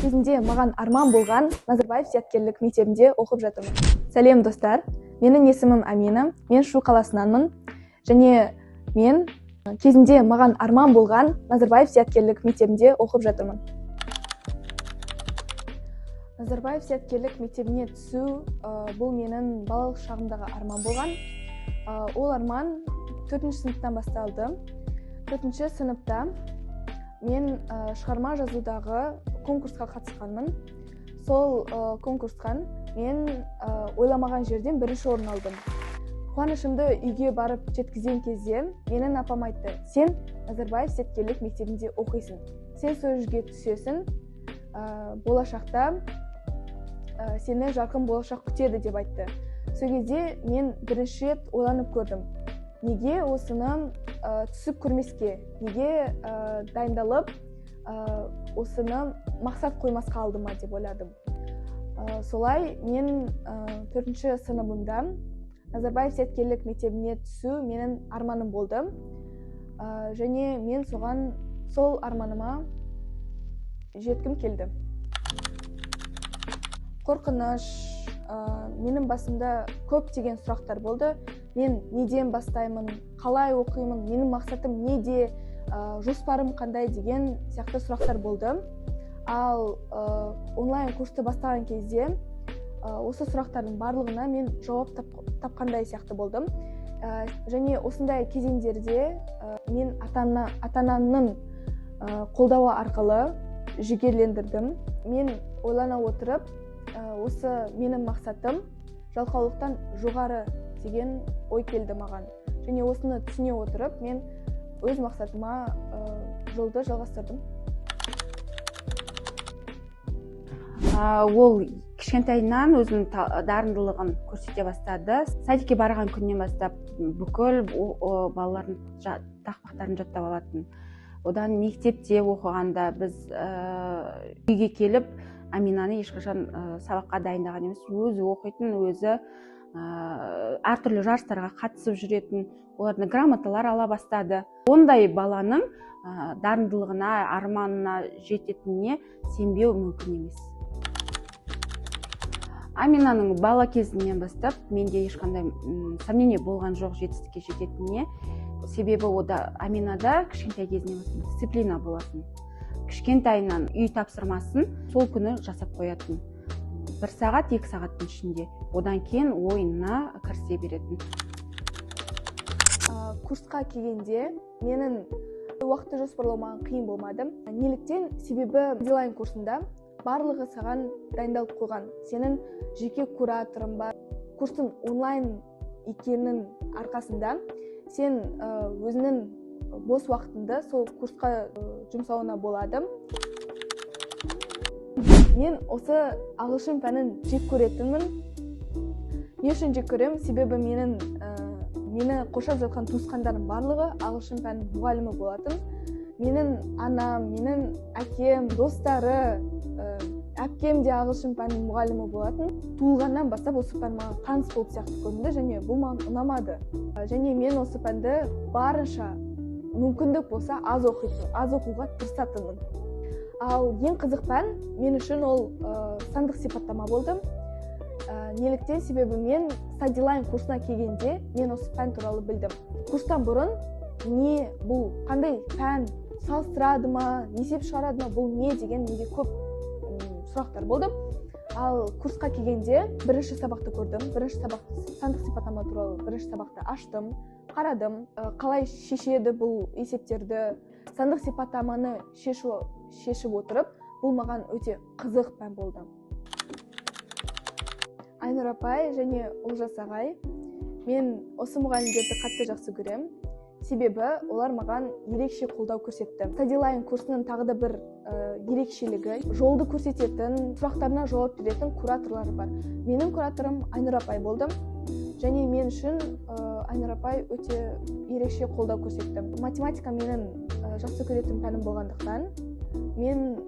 Кезінде маған арман болған Назарбаев зияткерлік мектебінде оқып жатырмын. Сәлем, достар! Менің есімім Амина, мен Шу қаласынанмын. Және мен кезінде маған арман болған Назарбаев зияткерлік мектебінде оқып жатырмын. Назарбаев зияткерлік мектебіне түсу бұл менің балалық шағымдағы арман болған. Ол арман 4-ші сыныптан басталды. 4-ші сыныпта мен шығарма жазудағы конкурсқа қатысқанмын. Сол конкурстан мен ойламаған жерден бірінші орын алдым. Қуанышымды үйге барып жеткізген кезде менің апам айтты: "Сен Назарбаев зияткерлік мектебінде оқисың, сен сол жерге түсесің, болашақта сені жарқын болашақ күтеді" деп айтты. Сол кезде мен бірінші рет ойланып көрдім: неге осыны түсіп көрмеске, неге дайындалып, осыны мақсат қоймасқа алдыма деп ойладым. Солай мен 4-ші сыныбымда Назарбаев зияткерлік мектебіне түсу менің арманым болды. Және мен соған, сол арманыма жеткім келді. Қорқыныш, менің басымда көптеген сұрақтар болды. Мен неден бастаймын, қалай оқимын, менің мақсатым неде, жоспарым қандай деген сияқты сұрақтар болды. Ал онлайн курсты бастаған кезде осы сұрақтардың барлығына мен жауап тапқандай сияқты болдым. Және осындай кезеңдерде мен ата-анамның қолдауы арқылы жігерлендірдім. Мен ойлана отырып, осы менің мақсатым жалқаулықтан жоғары деген ой келді маған. Және осыны түсіне отырып, мен өз мақсатыма жолды жалғастырдым. Ол кішкентайынан өзінің дарындылығын көрсете бастады. Садикке барған күннен бастап бүкіл балалардың тақпақтарын жаттап алатын. Одан мектепте оқығанда біз үйге келіп Аминаны ешқашан сабаққа дайындаған емес, өзі оқитын, өзі әртүрлі жарыстарға қатысып жүретін, олардан грамоталар ала бастады. Ондай баланың дарындылығына, арманына жететініне сенбеу мүмкін емес. Аминаның бала кезінен бастап менде ешқандай сомнение болған жоқ жетістікке жететініне. Себебі ода, Аминада кішкентай кезінен бастап дисциплина болатын. Кішкентайынан үй тапсырмасын сол күні жасап қоятын. 1 сағат, 2 сағаттың ішінде. Одан кейін ойынына кірісе беретін. Курсқа келгенде менің уақытты жоспарлау маған қиын болмады. Неліктен? Себебі дилайн курсында барлығы саған дайындалып қойған. Сенің жеке кураторың бар. Курстың онлайн екенінің арқасында сен өзіңнің бос уақытыңды сол курсқа жұмсауына болады. Мен осы ағылшын пәнін жек көретінмін. Не үшін жек көремін? Себебі мені қоршап жатқан туысқандарым барлығы ағылшын пәнінің мұғалімі болатын. Менің анам, менің әкем, достары, әпкем де ағылшын пәнінің мұғалімі болатын. Туылғаннан бастап осы пән маған таныс болып сияқты көрінді және бұл маған ұнамады. Және мен осы пәнді барынша мүмкіндік болса аз оқуға тырысатынмын. Ал ең қызық пән мен үшін ол сандық сипаттама болды. Неліктен? Себебі мен Studyline курсына келгенде мен осы пән туралы білдім. Курстан бұрын не бұл, қандай пән, салыстырады ма, есеп шығарады ма, бұл не деген менде көп сұрақтар болды. Ал курсқа келгенде бірінші сабақты көрдім. Бірінші сабақ сандық сипаттама туралы бірінші сабақты аштым, қарадым, қалай шешеді бұл есептерді. Сандық сипаттаманы шешіп отырып, бұл маған өте қызық пән болды. Айнұр апай және Олжас ағай, мен осы мұғалімдерді қатты жақсы көремін. Себебі олар маған ерекше қолдау көрсетті. Studyline курсының тағы да бір ерекшелігі, жолды көрсететін, сұрақтарына жауап беретін кураторлар бар. Менің кураторым Айнұр апай болды. Және мен үшін Айнұр апай өте ерекше қолдау көрсетті. Математика менің жақсы көретін пәнім болғандықтан, мен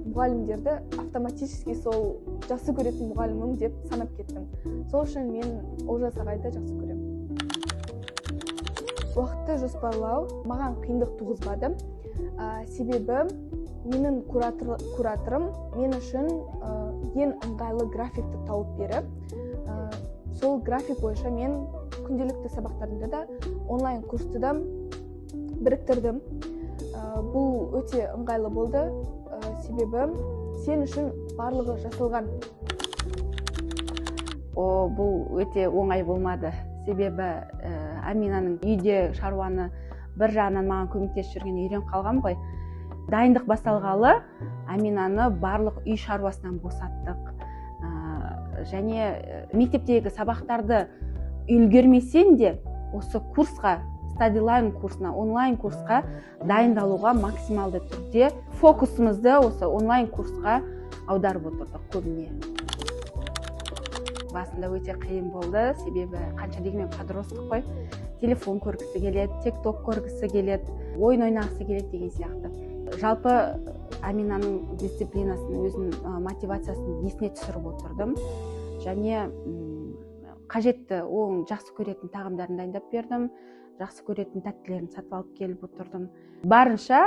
мұғалімдерді автоматически сол жақсы көретін мұғалімім деп санап кеттім. Сол үшін мен Олжас ағайды жақсы көремін. Уақытты жоспарлау маған қиындық туғызбады. Себебі Менің кураторым мен үшін ең ыңғайлы графикті тауып беріп, сол график бойынша мен күнделікті сабақтарымды да, онлайн курсты да біріктірдім. Бұл өте ыңғайлы болды, себебі сен үшін барлығы жасалған. Бұл өте оңай болмады, себебі Аминаның үйде шаруаны бір жағынан маған көмектесіп жүрген үйреніп қалғам ғой. Дайындық басталғалы Аминаны барлық үй шаруасынан босаттық. Және мектептегі сабақтарды үлгермесем де, осы курсқа, StudyLine курсына, онлайн курсқа дайындалуға максималды түрде фокусымызды осы онлайн курсқа аударып отырдық көбіне. Басында өте қиын болды, себебі қанша дегенмен подросток қой, телефон көргісі келеді, тик-ток көргісі келеді, ойын ойнағысы келеді деген сияқты. Жалпы Аминаның дисциплинасын, өзінің мотивациясын есіне түсіріп отырдым. Және қажетті, оның жақсы көретін тағамдарын дайындап бердім, жақсы көретін тәттілерін сатып алып келіп отырдым. Барынша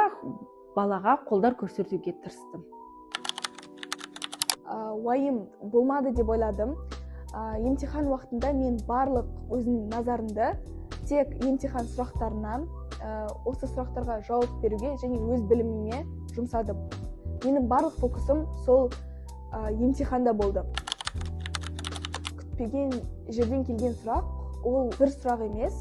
балаға қолдар көрсетуге тырыстым. Уайым болмады деп ойладым. Емтихан уақытында мен барлық өзімнің назарымды тек емтихан сұрақтарына, осы сұрақтарға жауап беруге және өз біліміме жұмсадым. Менің барлық фокусым сол емтиханда болды. Күтпеген жерден келген сұрақ, ол бір сұрақ емес,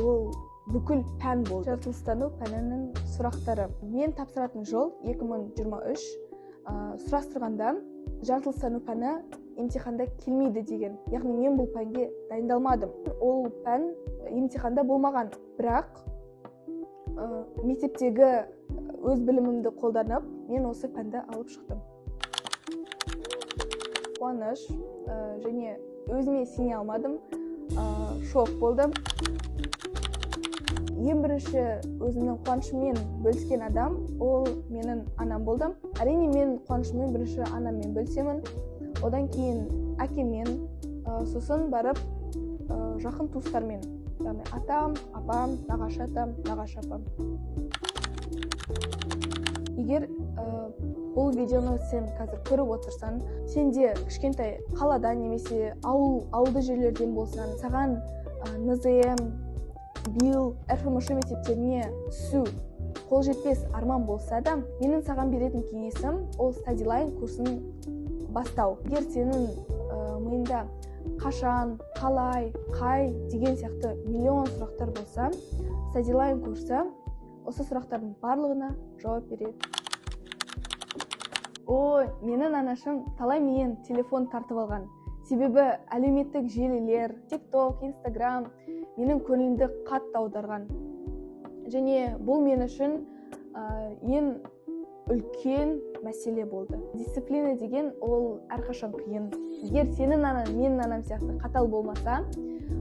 ол бүкіл пән болды. Жаратылыстану пәнінің сұрақтары. Мен тапсыратын жыл 2023, сұрастырғанда жаратылыстану пәні емтиханда келмейді деген. Яғни мен бұл пәнге дайындалмадым. Ол пән емтиханда болмаған. Бірақ мектептегі өз білімімді қолданып, мен осы пәнді алып шықтым. Қуаныш және өзіме сене алмадым, шок болдым. Ең бірінші өзімнің қуанышыммен бөліскен адам ол менің анам болды. Әрине мен қуанышыммен бірінші анаммен бөлісемін, одан кейін әкеммен, сосын барып жақын туыстармен, яғни атам, апам, нағашы атам, нағашы апам. Егер бұл видеоны сен қазір көріп отырсаң, сен де кішкентай қалада немесе ауылды жерлерден болсаң, саған НЗМ, БИЛ, РФМШ мектептеріне түсу қол жетпес арман болса да, менің саған беретін кеңесім ол StudyLine курсын бастау. Егер сенің миыңда қашан, қалай, қай деген сияқты миллион сұрақтар болса, StudyLine курсы осы сұрақтардың барлығына жауап береді. Ой, менің анашым талай менен телефон тартып алған. Себебі әлеуметтік желілер, TikTok, Instagram менің көңілімді қатты аударған. Және бұл мен үшін ең үлкен мәселе болды. Дисциплина деген ол әрқашан қиын. Егер сенің анаң менің анам сияқты қатал болмаса,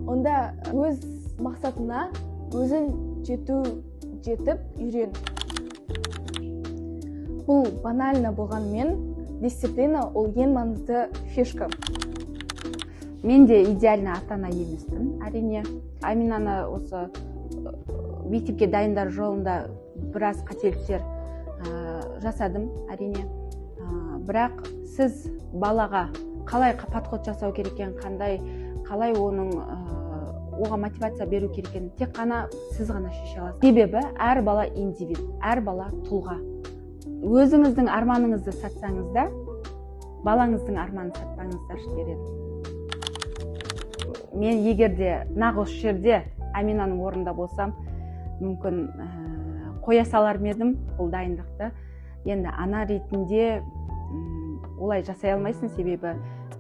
онда өз мақсатына өзің жетіп үйрен. Бұл банально болғанмен, дисциплина ол ең маңызды фишка. Мен де идеальный ата-ана емеспін, әрине. Аминаны осы мектепке дайындар жолында біраз қателіктер жасадым, әрине. Бірақ сіз балаға қалай подход жасау керек екенін, қалай оның оған мотивация беру керек екенін тек қана сіз ғана шеше аласыз. Себебі әр бала индивид, әр бала тұлға. Өзіңіздің арманыңызды сатсаңыз да, балаңыздың арманын сатпаңыздаршы дер едім. Мен егер де нақ осы жерде Аминаның орнында болсам, мүмкін қоя салар ма едім бұл дайындықты. Енді ана ретінде олай жасай алмайсың, себебі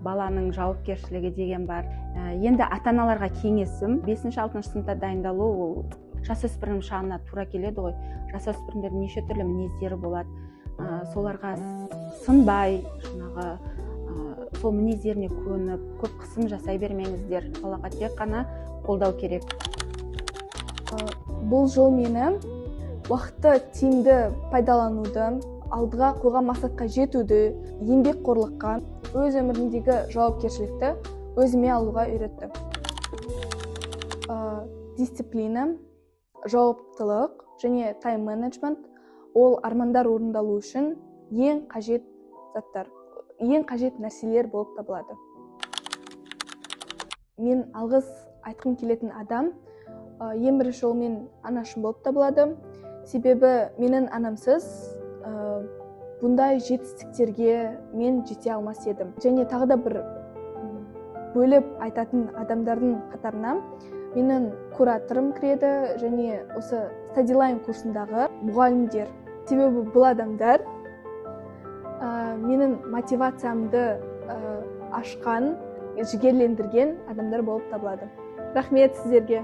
баланың жауапкершілігі деген бар. Енді ата-аналарға кеңесім, 5-6 сыныпта дайындалу ол жасөспірім шағына тура келеді ғой. Жасөспірімдердің неше түрлі мінездері болады. Соларға сынбай, жаңағы сол мінездеріне көніп, көп қысым жасай бермеңіздер. Балаға тек қана қолдау керек. Бұл жол мені уақытты тиімді пайдалануды, алдыға қойған мақсатқа жетуді, еңбекқорлыққа, өз өмірімдегі жауапкершілікті өзіме алуға үйретті. Дисциплина, жауаптылық және тайм-менеджмент Ол армандар орындалу үшін ең қажет заттар, ең қажет нәрселер болып табылады. Мен алғыс айтқым келетін адам ең бірінші ол мен анашым болып табылады. Себебі менің анамсыз бұндай жетістіктерге мен жете алмас едім. Және тағы да бір бөліп айтатын адамдардың қатарына менің кураторым кіреді және осы Стадилайн курсындағы мұғалімдер. Себебі бұл адамдар менің мотивациямды ашқан, жігерлендірген адамдар болып табылады. Рахмет сіздерге.